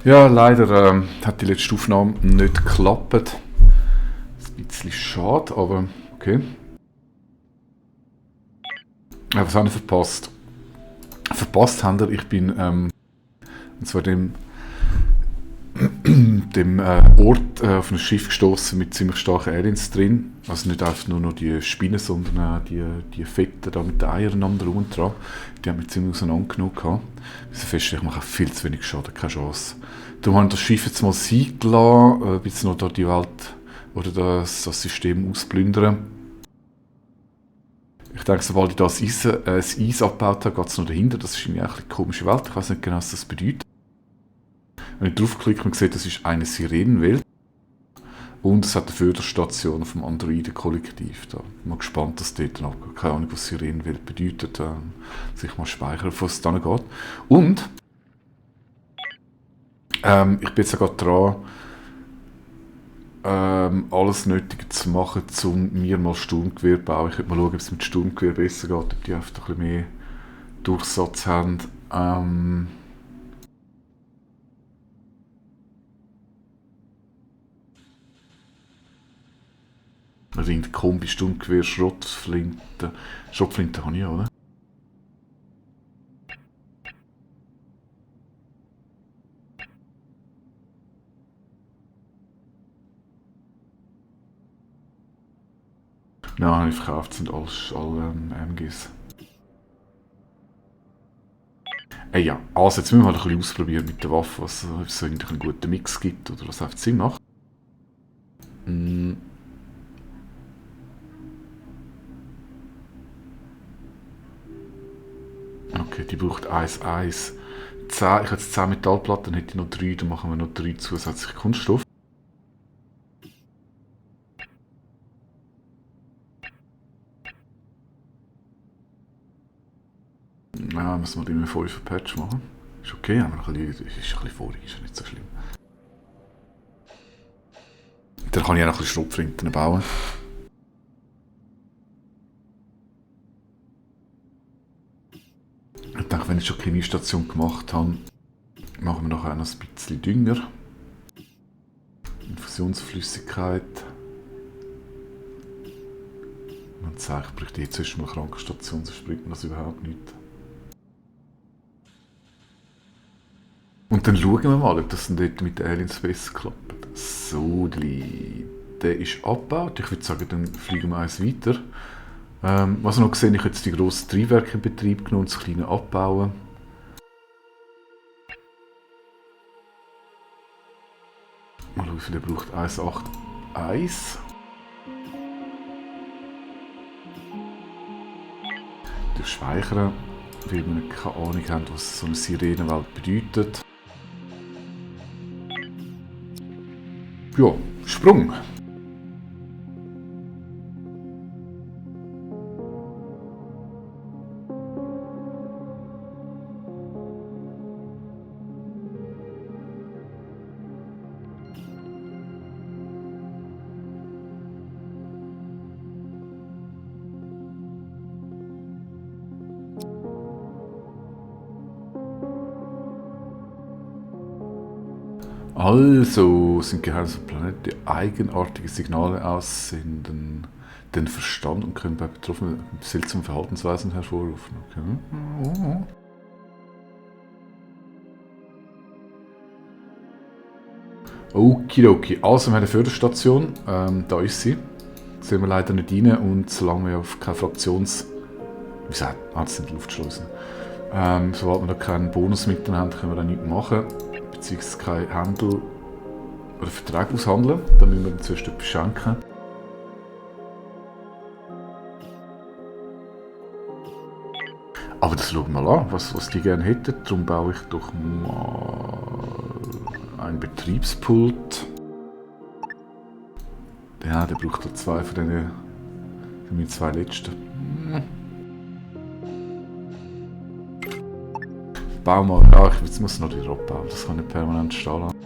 Ja, leider hat die letzte Aufnahme nicht geklappt. Ein bisschen schade, aber okay. Was habe ich verpasst? Verpasst haben wir, ich bin und zwar dem Ort auf ein Schiff gestoßen mit ziemlich starken Aliens drin. Also nicht einfach nur noch die Spinnen, sondern auch die Fetten da mit den Eiern am drum und dran. Die haben mich ziemlich auseinandergenommen gehabt. Ich feststelle, ich mache viel zu wenig Schaden, keine Chance. Darum habe ich das Schiff jetzt mal sein gelassen, bis noch da die Welt oder das System ausplündern. Ich denke, sobald ich das Eis abgebaut habe, geht es noch dahinter. Das ist irgendwie auch eine komische Welt. Ich weiß nicht genau, was das bedeutet. Wenn ich draufklicke, man sieht, das ist eine Sirenenwelt. Und es hat eine Förderstation vom Androiden-Kollektiv. Da bin ich mal gespannt, was dort noch abgeht. Keine Ahnung, was Sirenenwelt bedeutet. Sich mal speichern, bevor es dann geht. Und ich bin jetzt gerade dran, alles Nötige zu machen, um mir mal Sturmgewehr zu bauen. Ich will mal schauen, ob es mit Sturmgewehr besser geht, ob die einfach ein bisschen mehr Durchsatz haben. Also in der Kombi Sturmgewehr, Schrotflinte. Schrotflinte habe ich ja, oder? Nein, habe ich verkauft, sind alle MGs. Ja, also jetzt müssen wir halt ein bisschen ausprobieren mit der Waffe, ob es eigentlich einen guten Mix gibt oder was einfach Sinn macht. Mm. Okay, die braucht 1,1. 10, ich habe jetzt 10 Metallplatten, dann hätte ich noch 3, dann machen wir noch 3 zusätzliche Kunststoff. Ja, müssen wir immer 5 Patch machen. Ist okay, haben wir ein bisschen, ist ein bisschen vorig, ist ja nicht so schlimm. Dann kann ich auch noch ein bisschen Schrotflinten bauen. Ich denke, wenn ich schon eine Chemiestation gemacht habe, machen wir nachher noch ein bisschen Dünger. Infusionsflüssigkeit. Man sagt, ich bräuchte jetzt erst mal eine Krankenstation, sonst bringt mir das überhaupt nicht. Und dann schauen wir mal, ob das dann dort mit den Aliens besser klappt. So, der ist abgebaut. Ich würde sagen, dann fliegen wir eins weiter. Was wir noch gesehen, ich habe jetzt die grossen Triebwerke in Betrieb genommen und das kleine abbauen. Mal schauen, wie viel er braucht. 181. Durch Speichern, weil wir keine Ahnung haben, was so eine Sirenenwelt bedeutet. Ja, Sprung. Also sind geheime Planeten, die eigenartige Signale aussenden, den Verstand und können bei Betroffenen seltsame Verhaltensweisen hervorrufen. Okay. Okidoki. Also, wir haben eine Förderstation. Da ist sie. Sehen wir leider nicht rein und solange wir auf keine Fraktions... Wie gesagt, das sind Luftschleusen. Sobald wir da keinen Bonus mit drin haben, können wir da nichts machen. Beziehungsweise keinen Handel oder Vertrag aushandeln. Da müssen wir dann zuerst etwas schenken. Aber das schauen wir mal an, was die gerne hätten. Darum baue ich doch mal ein Betriebspult. Ja, der braucht da 2 von denen, von meinen 2 letzten. Bau mal, ja, jetzt muss noch wieder abbauen, das kann nicht permanent stehen lassen.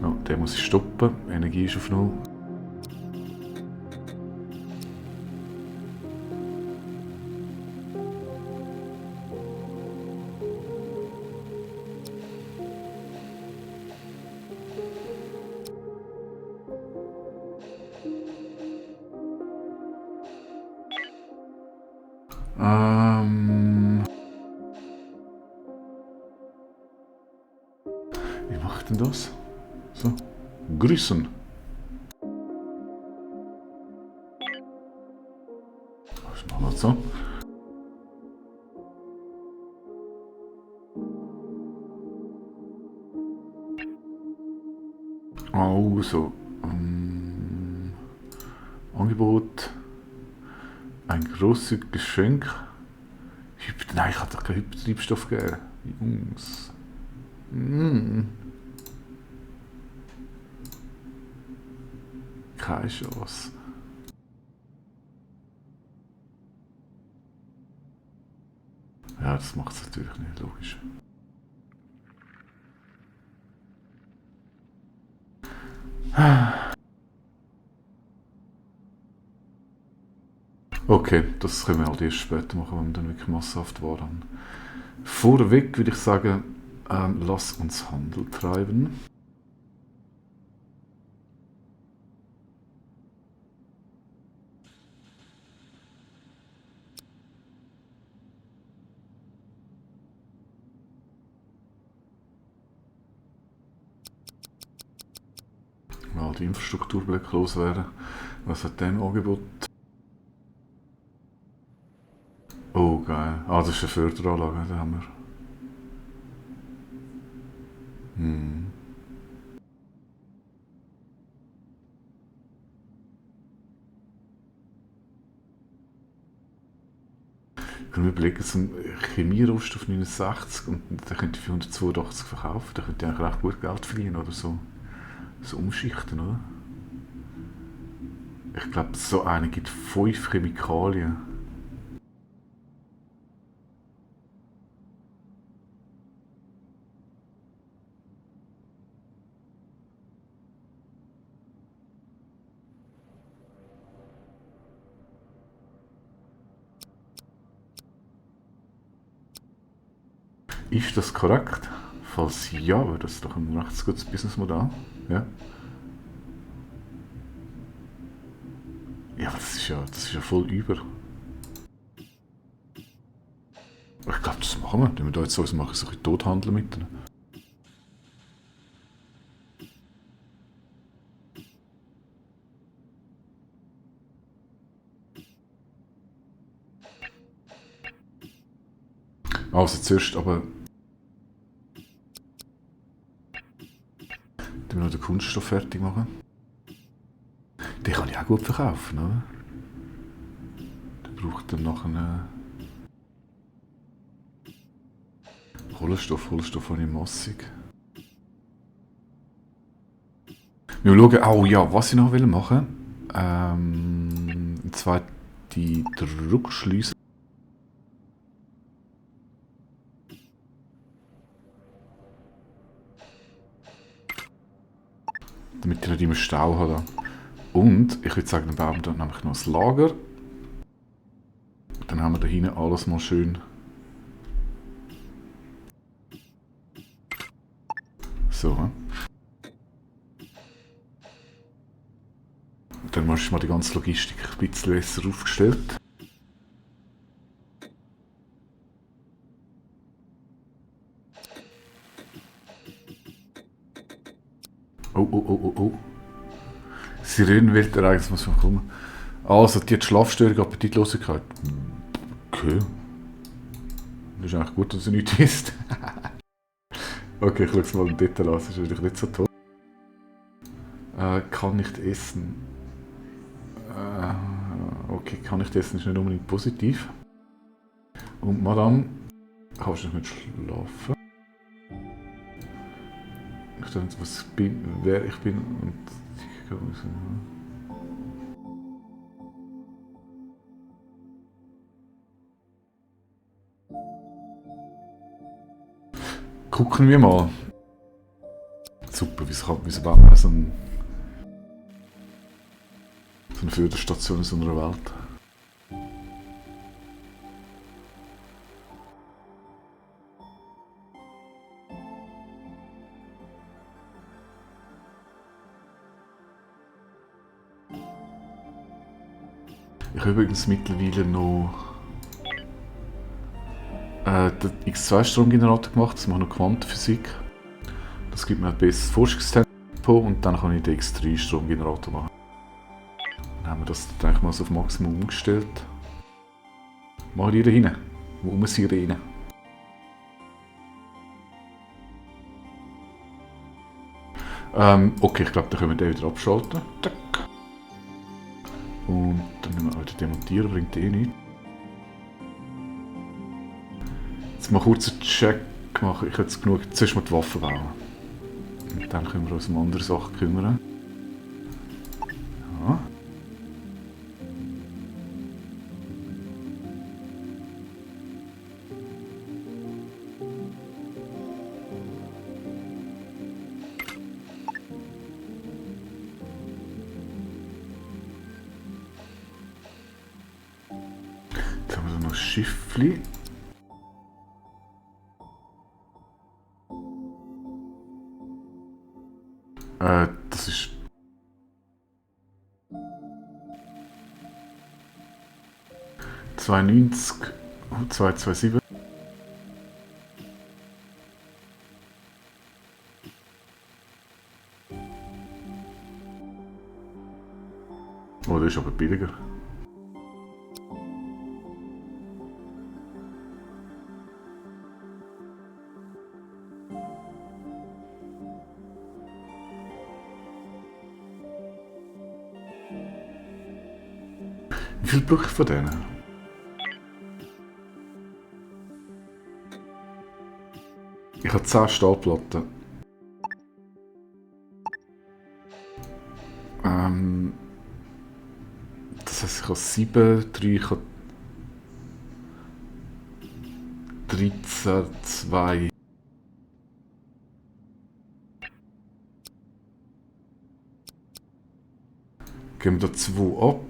Ja, der muss ich stoppen, Energie ist auf 0. Ähm, wie mache ich denn das? So. Grüßen. Was machen wir so? Also, Angebot, ein großes Geschenk. Nein, ich habe doch keinen Hypertreibstoff gegeben. Jungs. Mm. Keine Chance. Ja, das macht es natürlich nicht, logisch. Okay, das können wir halt erst später machen, wenn wir dann wirklich massenhaft waren. Vorweg würde ich sagen, lass uns Handel treiben. Mal die Infrastrukturblöcke loswerden. Was hat der im Angebot? Oh, geil. Ah, das ist eine Förderanlage, da haben wir. Hm. Ich kann mir überlegen, so ein Chemierost auf 69 und den könnte ich für 182 verkaufen. Da könnte ich eigentlich recht gut Geld verdienen oder so. So umschichten, oder? Ich glaube, so eine gibt 5 Chemikalien. Ist das korrekt? Falls ja, wäre das doch ein recht gutes Businessmodell. Ja. Ja, aber das ist ja voll über. Ich glaube, das machen wir. Wenn wir da jetzt so machen, so ein bisschen Tothandeln mit denen. Also zuerst aber wir noch den Kunststoff fertig machen. Den kann ich auch gut verkaufen, oder? Der braucht dann noch einen Kohlenstoff. Kohlenstoff habe ich massig. Wir schauen, oh ja, was ich noch machen will. Und zwar die Druckschleusen. Damit ich nicht immer Stau habe. Und ich würde sagen, dann bauen wir dann nämlich noch das Lager. Dann haben wir da hinten alles mal schön. So. Dann ist mal die ganze Logistik ein bisschen besser aufgestellt. Oh, oh, oh, oh, oh. Sirenenwetterereignis muss man kommen. Also, die hat Schlafstörung, Appetitlosigkeit. Okay. Das ist eigentlich gut, dass sie nichts isst. Okay, ich schaue es mal im Detail an, das ist natürlich nicht so toll. Kann nicht essen. Okay, kann nicht essen ist nicht unbedingt positiv. Und Madame, kannst du nicht schlafen? Ich weiß nicht, was ich bin, wer ich bin und gucken wir mal. Super, wieso bauen wir so eine Förderstation in so einer Welt? Ich habe übrigens mittlerweile noch den X2-Stromgenerator gemacht, das macht noch Quantenphysik. Das gibt mir ein besseres Forschungstempo und dann kann ich den X3-Stromgenerator machen. Dann haben wir das dann eigentlich mal so auf Maximum umgestellt. Machen die da rein. Wo sie rein? Okay, ich glaube, dann können wir den wieder abschalten. Tack. Und dann müssen wir wieder demontieren, bringt eh nichts. Jetzt mal kurz einen Check machen. Ich habe jetzt genug. Zuerst mal die Waffen bauen. Und dann können wir uns um andere Sachen kümmern. Ja. Jetzt haben wir da noch ein Schiffli. Das ist... ...290... ...227... Oh, das ist aber billiger. Wie viel brauche ich von denen? Ich habe 10 Stahlplatten. Das heisst, ich habe 7, 3, ich habe 13, 2. Geben wir da 2 ab.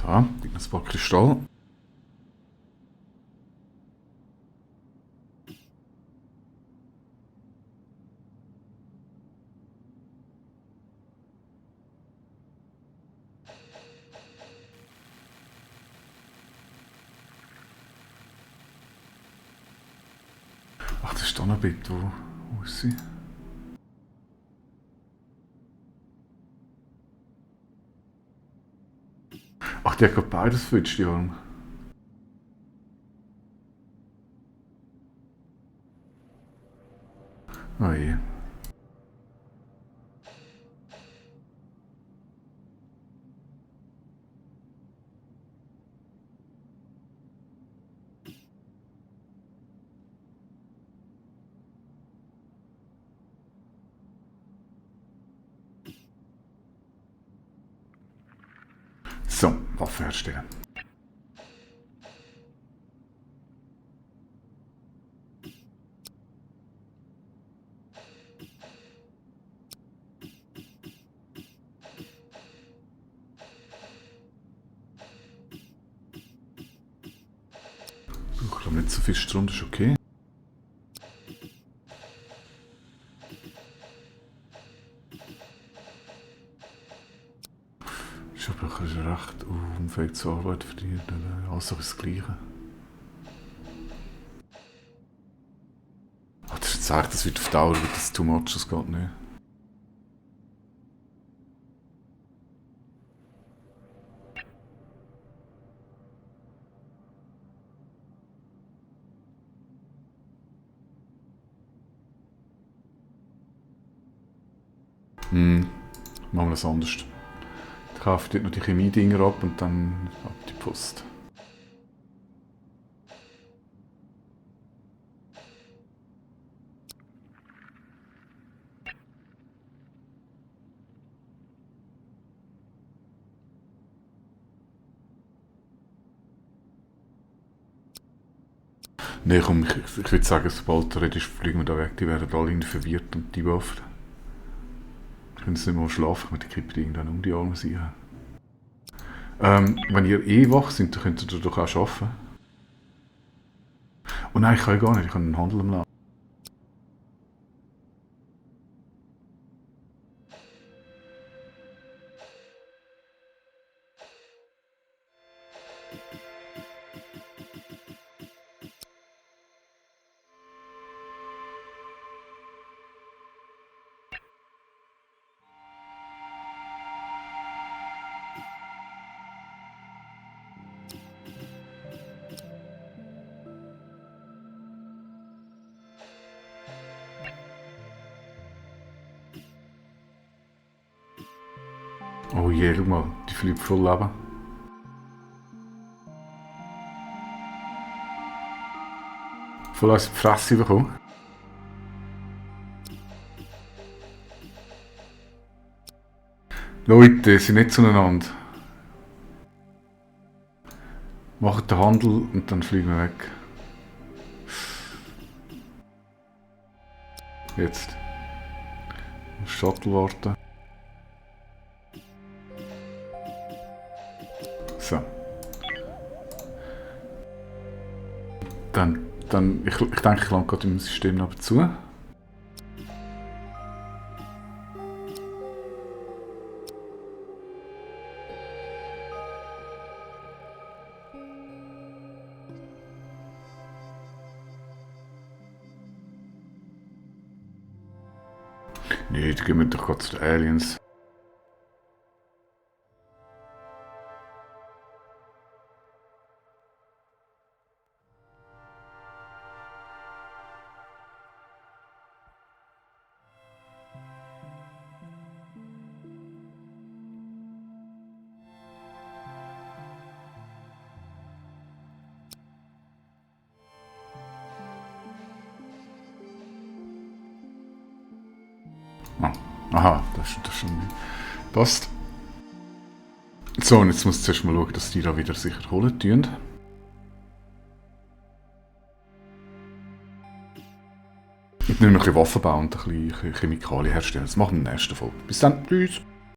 Da, gib mir ein paar Kristall. Ach, das ist da noch ein Bett. Wo ist sie? Ach, die hat gerade beides verwünscht, die Arme. Oh je. So, Waffe herstellen. Ich glaube nicht so viel Strom, das ist okay. Ist aber recht unfähig zur Arbeit verdient. Alles das Gleiche. Ach, das ist echt, das wird auf Dauer wird das too much, das geht nicht. Machen wir das anders. Ich kaufe dort noch die Chemie-Dinger ab und dann ab die Post. Nein, komm, ich würde sagen, sobald du redest, fliegen wir da weg. Die werden alle irgendwie verwirrt und die oft. Ich kann jetzt nicht mehr schlafen, weil die kippen irgendwann um die Arme sein. Wenn ihr eh wach seid, dann könnt ihr doch auch arbeiten. Oh nein, ich kann ja gar nicht, ich kann einen Handel am Laufen. Oh je, schau mal, die fliegt voll Leben. Voll als Fresse bekommen. Leute, sind nicht zueinander. Macht den Handel und dann fliegen wir weg. Jetzt. Auf Shuttle warten. So. Ich denke, ich lande gerade im System noch zu. Nee, da gehen wir doch gerade zu den Aliens. Ah, aha, das schon passt. So, und jetzt muss ich zuerst mal schauen, dass die da wieder sicher holen tun. Und nicht mehr ein bisschen Waffen bauen und ein bisschen Chemikalien herstellen. Das machen wir in der nächsten Folge. Bis dann, tschüss!